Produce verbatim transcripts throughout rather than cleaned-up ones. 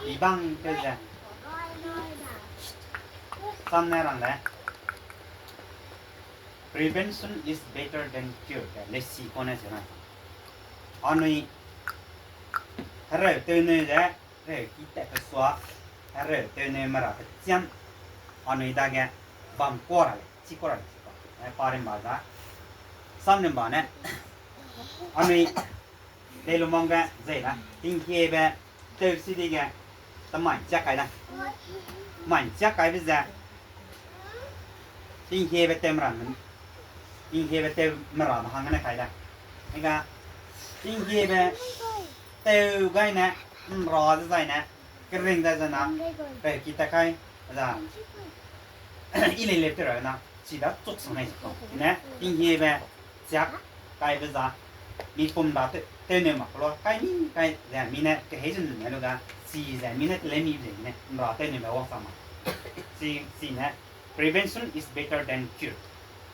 Ibang tew ze. Sam ne rang le. Prevention is better than cure. Lesi kone ze na. Anui hereu tew neu ze, hereu ki tat pe sua, hereu tew neu mera pe chiam, anui dage bam kua ra lei, chi kua ra lei, chi kua. Eh, pa rimba za. Sam rimba ne, anui, dei lu mang ge, zei na, tinghiebe, tew si di ge, ta mai chiak kai da. Mai chiak kaibe ze, tinghiebe tew mera, tinghiebe tew mera me hang ne kai da. Ega, tinghiebe tew gai ne, nra ze zai ne, kering da ze na, pe ki ta kai, za, i lei lei tew ra na, chi da chuk sang nai ze kau. Ne, tinghiebe, chiak, kaibe za, mi pum da tew, tew ne mak lo, kai ni, kai ze, mi ne, kehei zun ne lu ga, chi ze, mi ne, teleu mi ze, ne, nra tew ne me wang sa ma. Chi, chi ne, prevention is better than cure.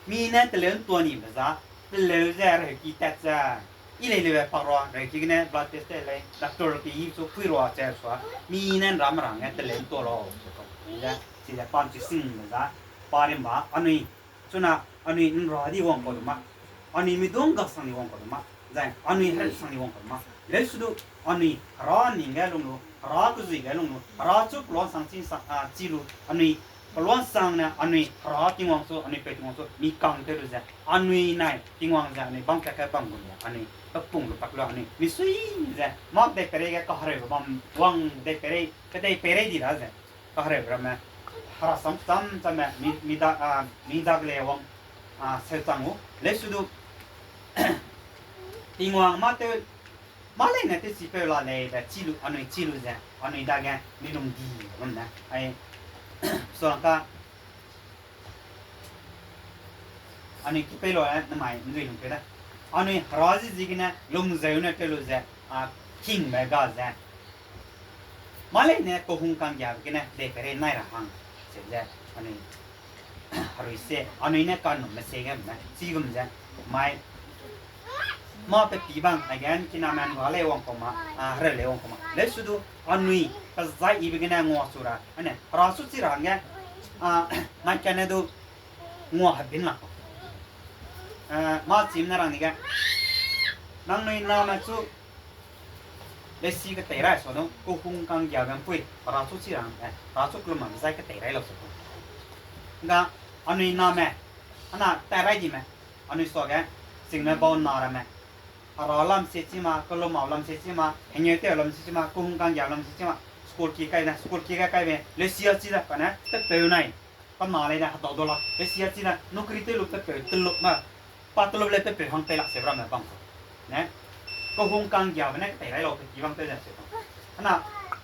Mi ne teleu ntua nibe za, teleu ze reheuki tat ze, i lei leu pak rua, reheuki gene blood test te lei, doctor ki i su pui rua che sua, mi ne nra mera hangge teleu ntua lau, ze, chize pam chi singbe za, pa rimba, anui, chuna, anui nra di wang kau du ma, anui midung ga sang di wang kau du ma, zai, anui hereu sang di wang kau du ma, leu su du, anui hera ning ge lung lu, hera kezui ge lung lu, hera chu peluansang chi sang, a, chi lu, anui peluansang ne, anui hera Tingwang su, anui peu Tingwang su, mi kang tew lu ze, anui nai Tingwang ze, anui bang kat kai bam gu ze, anui pe pung lu pak lu, anui misui ze, mak dei peirei ge kahereube bam, wang dei peirei, kedei peirei di da ze, kahereube ramme, hera sam cham chamme, mi, mi da, a, mi da ge lei wang, a, seu chang u, lei su du, Tingwang mâ tew, mâ leine tewchipeu la lei be chi lu, anui chi lu ze, anui dage mi lung di bam ne, ai, suang ka, anui ki pei lu, e, namai ndui lung peu da. Anui hera zi ziegene lungzeu ne tew lu ze, a, kingbe ga ze. Mâ leine kehung kanggiabe gene dei peirei nai ra hang, se ze, anui, herui se, anui ne kanum me se ge me, chi gum ze, mai, mâ pe pi bang, aige kiname nra lei wang kau ma, a, hereu lei wang kau ma. Leu su du, anui, pe zai ibe gene ngua chu ra, ane, hera chu chi ra hangge, a, mai kane du, ngua hebin lak kau. A, mâ chim ne rang ni ge, nangnui name chu, lesi ketei rai sua du, kehung kanggiabe ’mpui, hera chu chi ra hangge, hera chu kelum mak zai ketei rai lau se ku. Ga, anui name, ana tai rai di me, anui suage, chingme bau na ramme. Hera lam se chi ma, kelum mak lam se chi ma, hengeu tew lam se chi ma, kehung kanggia lam se chi ma, school ki kai ne, school ki kai kaibe, lesi a chi da, kane, pe peu nai, pe na lei ne, hedau dau lak, lesi a chi ne, nukri tew lu pe peu, teluk ma, pa teluk lei pe peu hang pei lak se ramme bam ku. Ne, kehung kanggiabe ne, ketei rai lau pe ki bang tew ze se ku. Ana,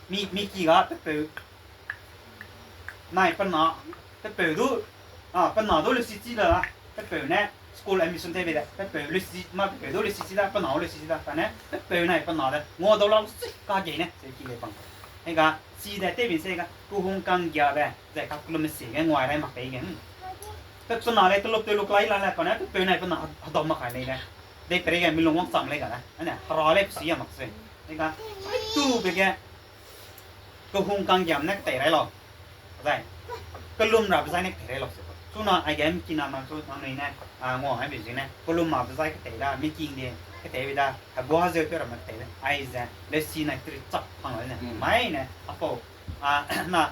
mi, mi ki ga pe peu, nai pe na, pe peu du, a, pe na du lesi chi da, pe peu ne, school admission tewbe de, pe peu lesi, mâ pe peu du lesi chi da, pe na lesi chi da, kane, pe peu nai pe na de, ngua dau lau si kagei ne, se ki lei bam ku. Hega, chi de tewbe se ga, kehung kanggiabe, zai kakellumme sie ge nguai rai mak pei ge, hmm. Pe, pe na lei teluk teluk lai la le, kane, pe peu nai pe na hedau mak kai lei le. Dei peirei ge mi lung wangchang lei ga le, ane, hera lei pe si ya mak se. Hega, tube ge, kehung kanggiam ne ketei rai lau. Zai, kelum rabe zai ne ketei rai lau se. Chuna aige mi kiname chu nangnui ne, a, ngua haibe ziegene, kelum makbe zai ketei da, mi king de, ketei da, heguazeu tew ramme ketei da, aize, lesi nai tri chak hang lau ne. Hmm. Mai ne, apau, a, na,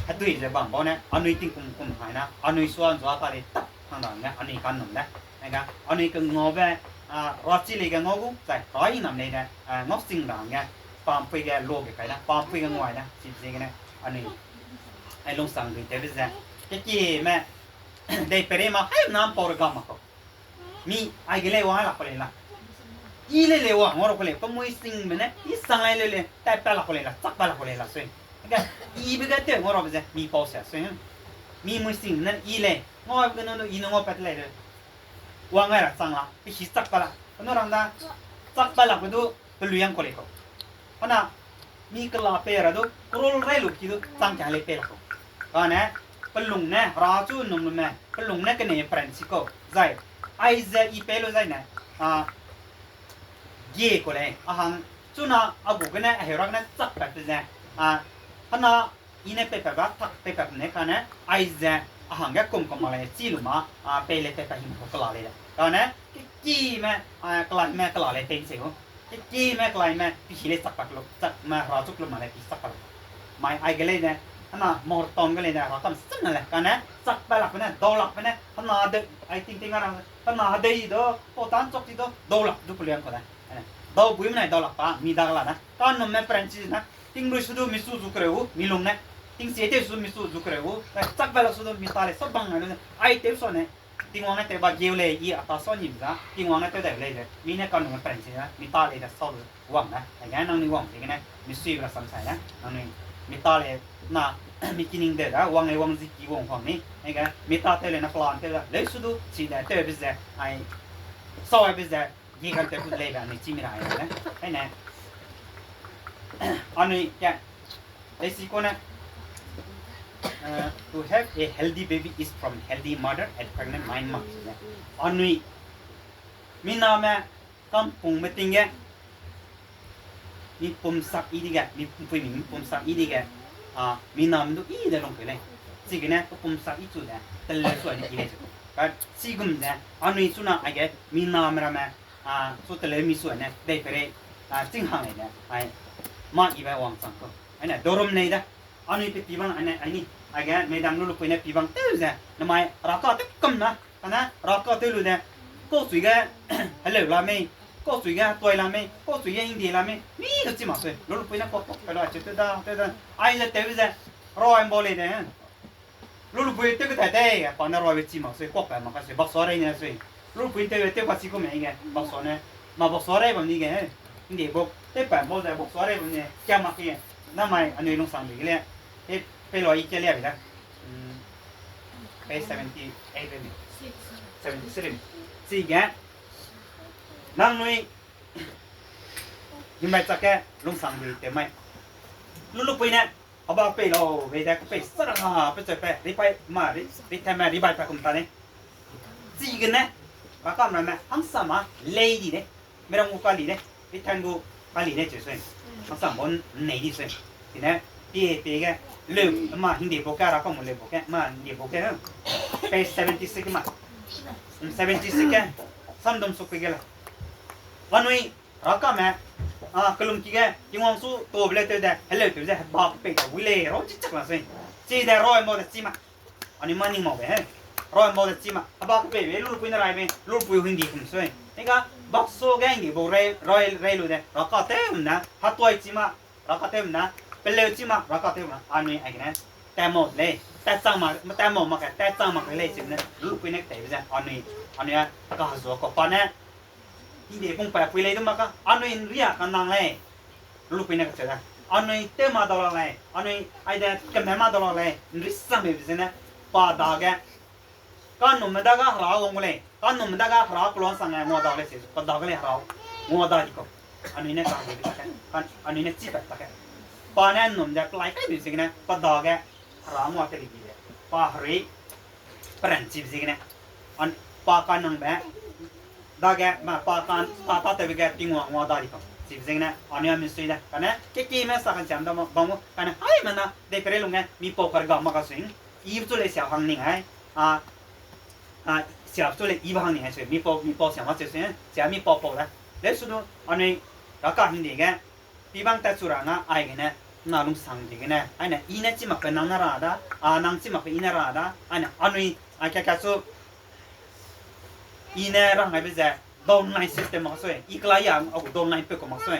hedui ze bam bau ne, anui tingkum kum hai na, anui sua nzua ta lei tak hang da ne, anui kanum de. Hega, anui kengaube, a, rachi lei ge ngau gu, zai, rai nam lei ne, a, ngau sing ra hangge, pampui ge lo ge kai da, pampui ge nguai da, chibe ziegene, anui, ai lungsang dui tewbe ze. Kekime, dei peirei ma, hai nam pau regam mak kau. Mi, aige lei wang lak kau lei la. I lei lei wang ngau ra kau lei, pe mui singbe ne, i sang lai lei lei, tai pa lak kau lei la, chak pa lak kau lei la sui. Ge, ibe ge tew ngau rabe ze, mi pau se sui. Mi mui singbe ne, i lei, ngau be ge nu, i ne ngau pat lei lei. Wang gai ra chang la, pe hi chak pa la. Kenu rang da, chak pa lak be du, pe lui yang kau lei kau. Hana, mi kela pei ra du, crore rai lu ki du, chang kiang lei pei lak kau. Kane, pelung ne, hera chu num lume, pelung ne kene pran si kau. Zai, aize i pei lu zai ne, a, gie kau lei, a hang, chuna a gu gene, a heu ra gene chak pat te ze. A, hana, i ne peipat ba, tak peipat ne kane, aize, a hangge kum kum mak lei, chi lu ma, a, pei lei peipat him kau kela lei de. Kane, kekime, a, kelaime kela lei tei se gu. Kekime kelaime, pi hi lei chak pak lu, chak ma hera chuk lu ma lei pi chak pak lu. Mai aige lei de, hana, mor tong ge lei de, hera kam sen na lei. Kane, chak pa lak pe ne, dau lak pe ne, hana de, ai ting ting a rang, hana de i do, pau tan chok ti do, dau lak du pe liang kau de. Dau bui menai dau lak pa, mi da la da. Kanumme peranchi na, tingrui su du mi su zu kereu, mi lung ne. Tingsie tew su mi su zu kereu, chak ba lak su du mi ta lei, sa bang na lu ne. Ai tew sa ne, Tingwang ne tew ba geu lei, i a ta sa nim za, Tingwang ne tew dai lei ze. Mi ne kanumme peranchi na, mi ta lei da sa lu wang da. Aige nangnui wang ziegene, mi sui ba la sam sai da. Nangnui mi ta lei na, mi kining de da, wang lei wang zi ki wang huang ni. Aige, mi ta tew lei na plan tew da. Leu su du, chi de, tew be ze, ai, sa ai be ze, gi kan tew kut lei be, anui chi mi ra ai de. Aine, anui ke, lei si ko ne, uh, to have a healthy baby is from healthy mother at pregnant nine months. Anui, mi name, kampungme ting ge, mi pum sak i dige, mi pui mi pum sak i dige, a, mi name du i de lung keu lei. Chigene, pe pum sak i chu de, teleu su ne i lei chu. Ka, chigum ze, anui chuna aige, mi name ramme, a, chu teleu mi su ne, dei perei, a, ching hang lei de, ai, mâ i be wangchang ku. Aine, dorum lei de. Anui pe pi bang aine, aini, aige, madam lu lupui ne pi bang tew ze, namai raka tew kum na, kane raka tew lu de, kau chui ge, heleu la mei, kau chui ge, tuai la mei, kau chui ge, Hindi la mei, mi lu chi mak sui, lu lupui ne kau tok, pe la, chi tew da, tew da, ai ze tew ze, roi mbau lei de. Lu lupui tew ketai tei, pa ne roi be chi mak sui, kuak pa mak ka sui, baksua rei ne sui. Lu lupui tew, tew ka chi ku mei ge, baksua ne, ma baksua rei bam ni ge, Hindi bak, tew pa bau ze baksua rei bam ni, kia mak ki, namai anui lungsang bi ge le, e, pe lua i kia lia bi da. Hmm, page seventy-eight re mi, seventy-three. Chige, nangnui, himbai chak ge lungsang bi tew mai. Lu lupui ne, heba pei lau, bei de, pei sara, pe cheu pe, ripai, ma, ri, ri teme, ribai pa kum ta ne. Chigene, rakam ramme, hangsam a, lei di de, miram gu kali de, ri tan gu kali de cheu sui. Hangsam bau nei di sui. Chine, pie, pie ge, leu, ma, Hindi bak ge, rakam leu bak ge, ma, Hindi bak ge, page seventy-six ma. Seventy-six ge, samdum suk pe ge le. Anui, rakame, a, kelum ki ge, Tingwang su tobe le tew de, heleu tew ze, heba pei ta wi lei, rau chi chak la sui. Chi de, roi mbau de chi ma. Anui ma ning mau be he. Roi mbau de chi ma. Heba pei be, lu lupui ne rai be, lu lupui Hindi kum sui. Ega, baksu ge Hindi bak rei, roi, rei lu de, raka tew na, hatuai chi ma, raka tew na, peleu chi ma, raka tew na, anui aigene, tat mau lei, tat chang ma, tat mau mak ke, tat chang mak lei chine, lu lupui ne tei be ze, anui, anui a, kahezuakau pa ne, Hindi pung pa pui lei du mak ka, anui ria ka nang lei. Lu lupui ne kacheu da. Anui tew ma dau la lei, anui aide keme ma dau la lei, nri sang mei be zene, pa dage. Kanumme dage hera wang gu lei, kanumme dage hera keluansang e ngua dau lei se, pa dage lei hera ngua da di kau. Anui ne ka di tak ke, anui ne chi pat tak ke. Pa ne nnum ze pelai kai bi ziegene, pa dage hera ngua te di de. Pa herui, peranchi be ziegene. An, pa ka nang be, dage, ma, pa ka, pa ta tewbe ge Tingwang ngua da di kau. Chibe ziegene, anui a mi sui de. Kane, kekime sa kanchiam da bam gu, kane, haimena, dei pere lungge, mi pau karga mak ka sui. I chu lei sia hang ning ai. A, a, sia chu lei i ba hang ning ai sui. Mi pau, mi pau sia ma cheu sui, sia mi pau pau de. Leu su du, anui, raka hing di ge, pibang tat chu ra nga aigene, na lungsang di gene, aine, i ne chi makbe nang ne ra da, a, nang chi makbe i ne ra da, aine, anui, a, ka, ka chu, i ne rang aibe ze, downline system mak sui, i kelai a, a gu downline pe ku mak sui.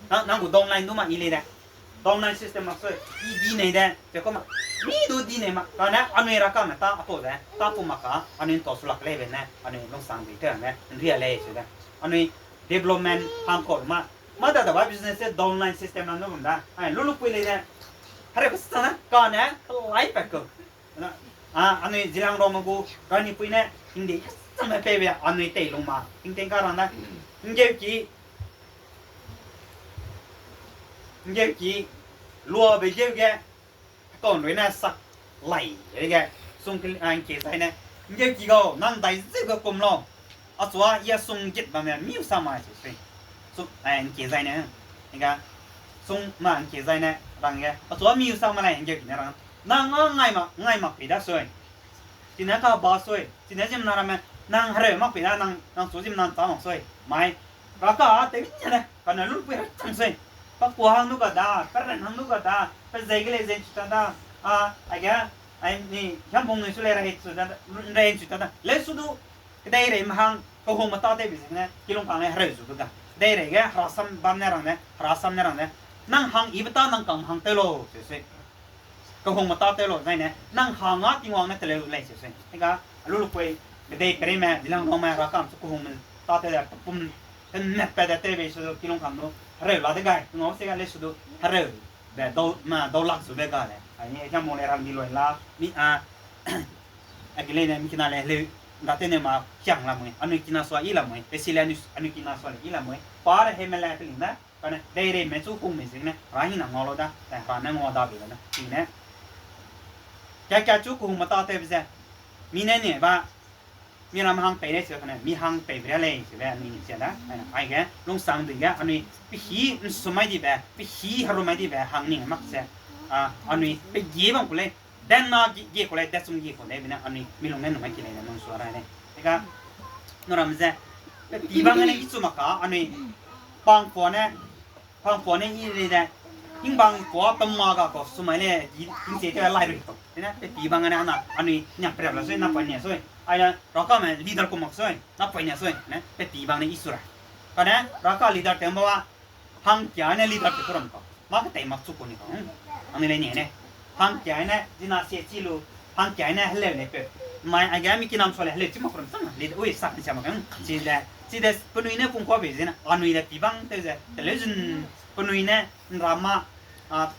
Nang, nang gu downline du ma i lei de. Downline system mak sui, i di nei de, ze ku ma, mi du di nei ma, kane, anui rakame ta, apau ze, ta pu mak ka, anui ntau su lak lei be ne, anui lungsang di te ne, nria lei sui de. Anui development hangkau ma, Mâ da da ba business se downline system na nu gum da. Ai, lu lu pui lei ne. Hare ku sa na, kane, kelai pat ku. Na, a, anui Zeliangrongme gu, Ranipui ne, hingde, same peibe, anui tei lung ma. Hingteng ka rang da. Nggeuki, nggeuki, luabe geu ge, Hekaunrui ne sak lai, ge, sung ke, a, ngkie zai ne, nggeuki gau, nang dai zeu ge kum lau. Achua, i a sung git bamme, miu sa mai se sui. Su, a, ngkie zai ne, ga, sung ma ngkie zai ne, rangge, achu mi u sang ma lei hangge kine rang. Nang a ngai mak, ngai mak pei da sui. Chine ka ba sui. Chine ziemmena ramme, nang hereu mak pei da, nang, nang chu ziemmena nchâ mak sui. Mai, raka, tew mi ne, kane lupui ra chang sui. Pa kua hang du ga da, pa ran hang du ga da, pa zei ge lei zei chu ta da, a, aige, ai, ni, hiam bung nui su lei ra hei chu ta da, ra hei chu ta da. Lei su du, kedeirei me hang, kehungme tâ tewbe ziegene, kilung kang lei hereu zu be ga. Kedeirei ge, herasam bam ne rang ne, herasam ne rang ne. Nang hang ibe tâ nang kang hang tew lau, se sui. Kehungme tâ tew lau, zai ne, nang hang a Tingwang ne teleu lei, se sui. Ega, alu lupui, kedei kereime, dilang raume, rakam chu kehungme tâ tew de, pum, tenet pat de tewbe su du, kilung kang du, hereu la de gai, ngau se ga lei su du, hereu, be, dau, ma, daulak su be ga lei. Ai, ni, hiam mo lei rang di loi la, mi, a, a, geleine mi kina lei heleu, nda tew ne ma kiang lamui, anui kina sua yi lamui, pe si le anui, anui kina sua le yi lamui, pa re heme le peling da, kane, deireime chu kungme ziegene, ra hina ngau lau da, zai ra ne ngau da bei lau da, chine. Ka, ka chu kehungme tâ tewbe ze, mi ne ni ba, mi ram hang pei lei se kane, mi hang peibe ria lei, sebe anui ni sia da, aige, lungsangdui ge, anui, pehî nsum mai dibe, pehî herum mai dibe, hang ning mak ze, a, anui, pegi bam ku lei, dena gi, gi ku lei, dechum gi ku lei, bine anui, mi lung ne numai ki lei, nung sua rai lei. Ega, nu ram ze, pe pi bang ne i chu mak ka, anui, pangpua ne, pangpua ne i lei de, hingbang pua pe ma ga kau, sumai lei, di, hingse tew lai rui kau. Ine, pe pi bang ne ana, anui, niam prep la sui, na pa nia sui. Aine, rakame leader ku mak sui, na pa nia sui, ne, pe pi bang ne i su ra. Kane, raka leader tew mba wa, hangkia ne leader tew ku ram kau. Mâ ketei mak chu ku ni kau. Anui lei ni ne. Hangkia ne, zina sie chi lu, hangkia ne heleu lei peu. Mai aige mi kinam sua lei heleu chi mak ku ram chang, leader, ui, sak ni sia mak kang. Chide, chide, penui ne pungkuabe zene, anui de pi bang tew ze, teleu zun, penui ne, nrama, a,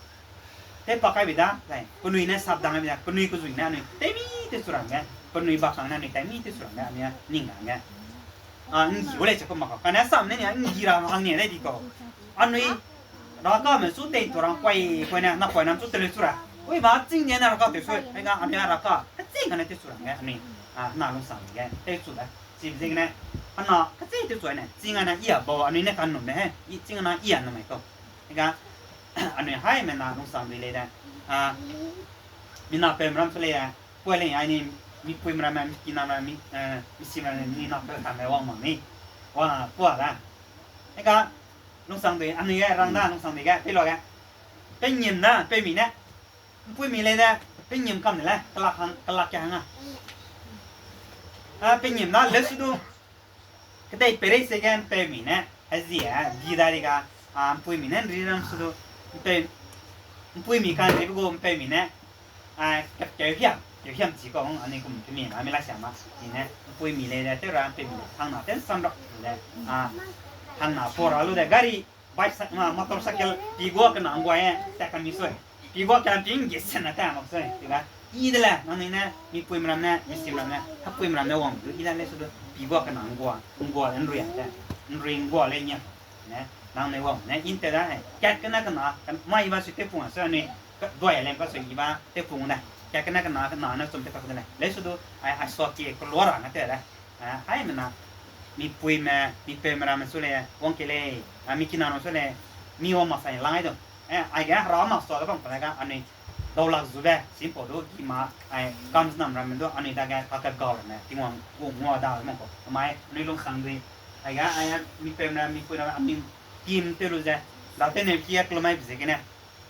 tew pa kaibe da, zai, penui ne sapdang aibe da, penui kezui ne anui, teimi tew chu rangge, penui bakang ne anui, teimi tew chu rangge, anui, ning rangge. A, nggi gu lei che ku mak kau. Kane sam ne ni, nggi ra hang ni lei di kau. Anui, rakame chu tei tu rang kuai, kuai ne, na kuai nam chu teleu chu ra. Ui, ba ching ne na raka tew sui, ai ga, anui raka, keching kane tew chu rangge, anui, a, na lungsang ge, tew chu da. Chibe ziegene, ana, keching tew chu ne, ching ana i a bau, anui ne kanum me he, i ching ana i a numai kau. Ega, anui haimena lungsangdui lei de. A, mi napeu ram su lei, pua lei, ai ni, mipuime ramme, mi kiname, mi, eh, mi sime ramme, mi napeu ramme wang mak ni. Wang pua da. Ega, lungsangdui, anui ge, rang da, lungsangdui ge, pei lua ge. Pei ngim da, pei mi ne. Mpuimi lei de, pei ngim kam de le, kelak hang, kelak ke hang a. A, pei ngim da, leu su du. Kedei peirei se ge mpeumi ne, hezie, di da di ga, a, mpuimi ne nri ram su du, mpe-, mpuimi kanribe gu mpeumi ne, a, kep keu hiam, keu hiam chi kau, anui kum kemi ma mi la sia ma, i ne, mpuimi lei de, tew ra mpeumi le, hangna tew nsam ra, le, a, hangna pua ra lu de, gari, bicycle, ma, motorcycle, pi gua kena nggua e, tat ka mi sui. Pi gua ka pi ngge sen na ta mak sui. Tiga, i de le, nangnui ne, mipuime ram ne, mi sime ram ne, hepuime ram ne wang du, i da lei su du, pi gua kena nggua, nggua le nrui a te, nrui nggua lei nia. Ne, nangnui wang ne, i nte da, e, kat kena kena, kan-, mai ba sui tewpung a sui anui, ka, duai lem ka sui i ba tewpung de. Kat kena kena, kena ne chum te ka de le. Lei su du, ai, ai sua ki kelua ra nga te de. A, haimena, mipuime, mipeume ramme su lei, wang ke lei, a, mi kiname su lei, mi wang mak sai lang ai du. E, aige hera mak sua de bam ka lei ga, anui, daulak zube, simpau du, i ma, ai, kam zenam ramme du, anui dage, kakep gau ramme, Tingwang, gu ngua da ramme kau. Mai, anui lungsangdui, aige, ai, mipeume ramme, mipuime ramme, anui, team tew lu ze, da tew ne ki a kelumai be ziegene,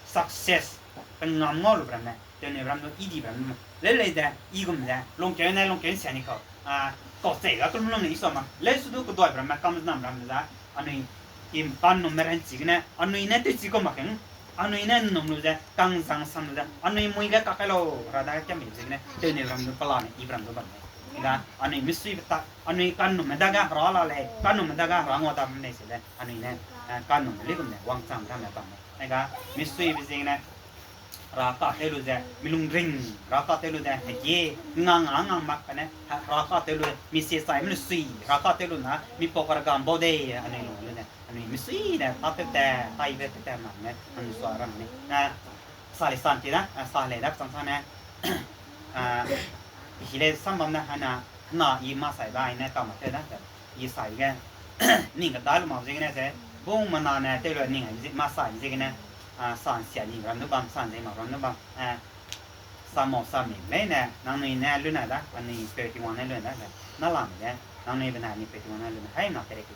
success, pe ngam ngau lu ramme, tew ne ramme du, i di ramme, leu lei de, i gum ze, lungkeu ne, lungkeu sia ni kau, a, kau chei ga kelum lung ne i sua ma, leu su du keduai ramme, kam zenam ramme za, anui, team kannumme ranchi gene, anui ne tewchi kau mak keng, anui ne nnum lu ze, kangzang sam lu ze, anui mui ge kakai lau, ra dage kiam mi ziegene, tew ne ramme du, pela ne, i ramme du bam lei. Ega, anui misuibe ta, anui kannumme dage hera la lei, kannumme dage hera ngua da bam lei se de, anui ne, e, kannumme luigum ne, wangchang ramme bam lei. Ega, misuibe ziegene, raka tew lu ze, mi lungring, raka tew lu ze, hegi, ngang a ngang mak kane, ha, raka tew lu, mi sie chai, mi lu sui, raka tew lu na, mi pau kar gam bau de, anui lung lu ze, anui misui de, ta tew te, ta ibe tew te mak ne, anui sua rang ne. A, sa lei san ti da, a, sa lei da, chang sa ne, a, hi lei sam bam ne, hana, hana i ma sai ba, i ne ta ma tew da, i sai ge, ning keda lu mak ziegene ze, bung mena ne, tew lu ning a, zi-, ma sai ziegene, a, sa nsia ni ram du bam, sa nzei mak ram du bam, a, sa mau sa mi leine, nangnui ne lune da, anui peu Tingwang ne lune da, na lam ge, nangnui benai anui peu Tingwang ne lune, hai na pere ki.